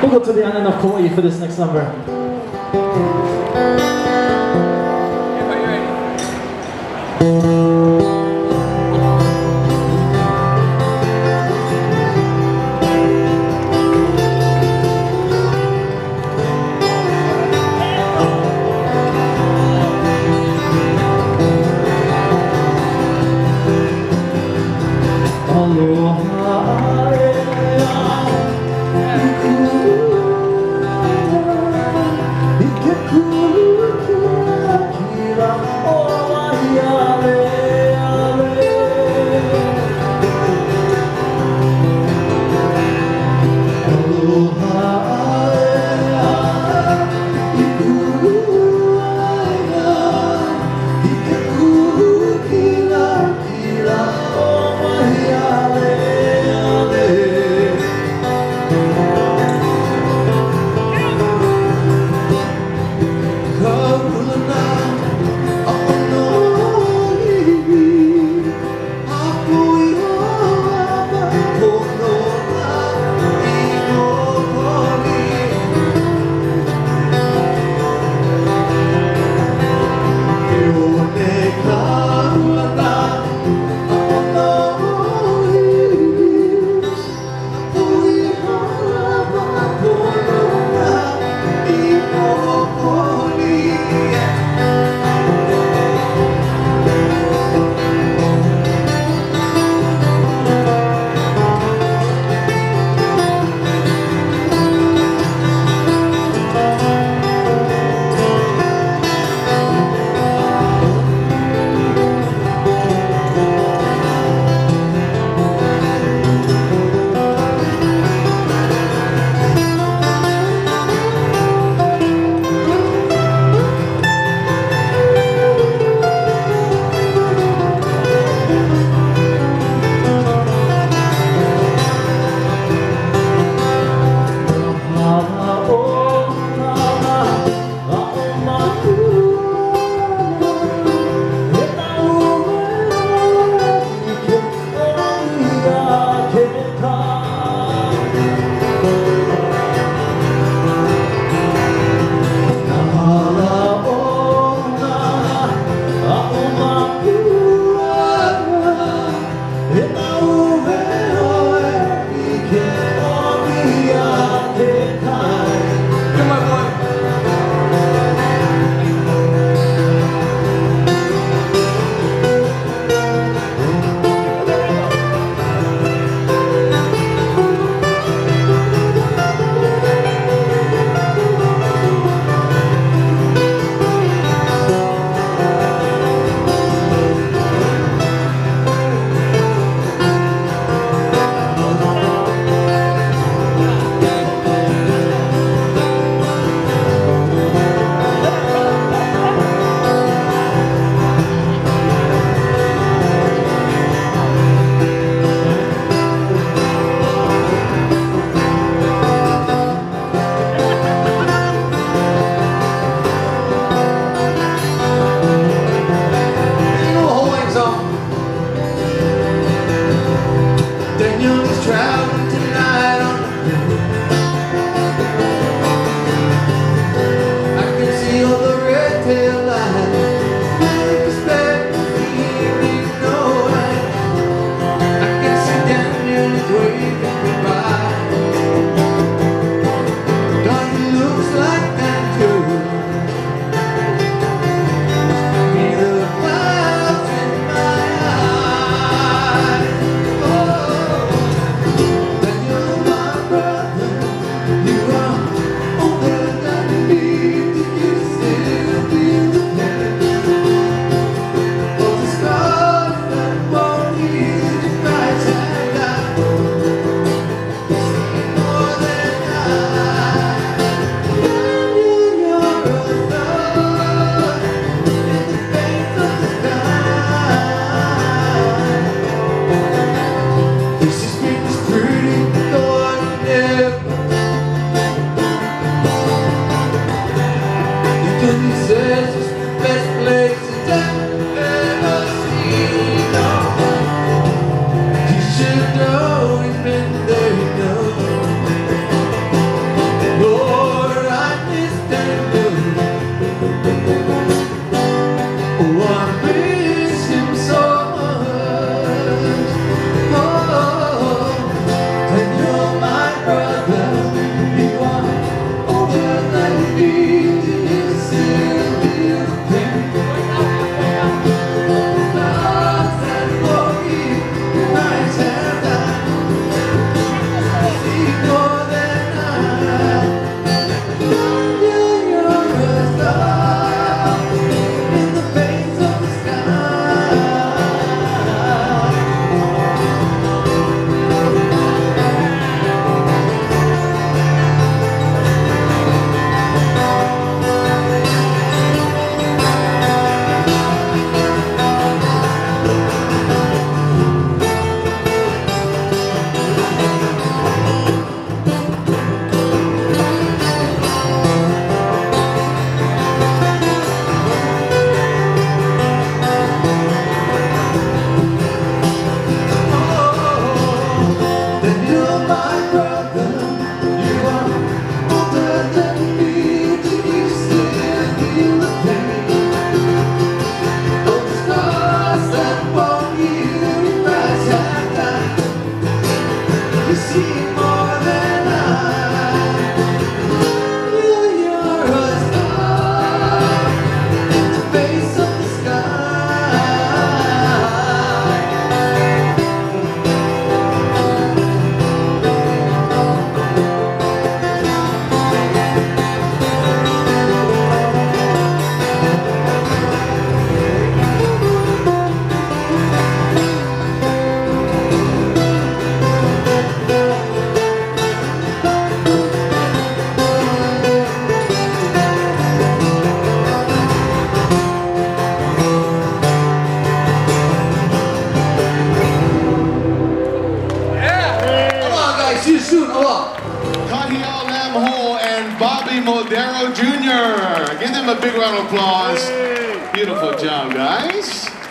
We'll go to the island of Kauai for this next number. Aloha i ke kula o Waialeale. Aloha i kuʻu i ke kila o Waialeale. Kaulana o Apo i pono i kokoli. Ke one kaulana o Apo i pono i kokoli. Come on, boy. You know the Hawaiian song? Daniel is traveling tonight on the plane. I can see all the red tail lights. Expect evening no light. I can see Daniel is waving goodbye. God, he looks like that too. Be the clouds in my eyes. Oh. and Bobby Modero Jr. Give them a big round of applause. Beautiful job, guys.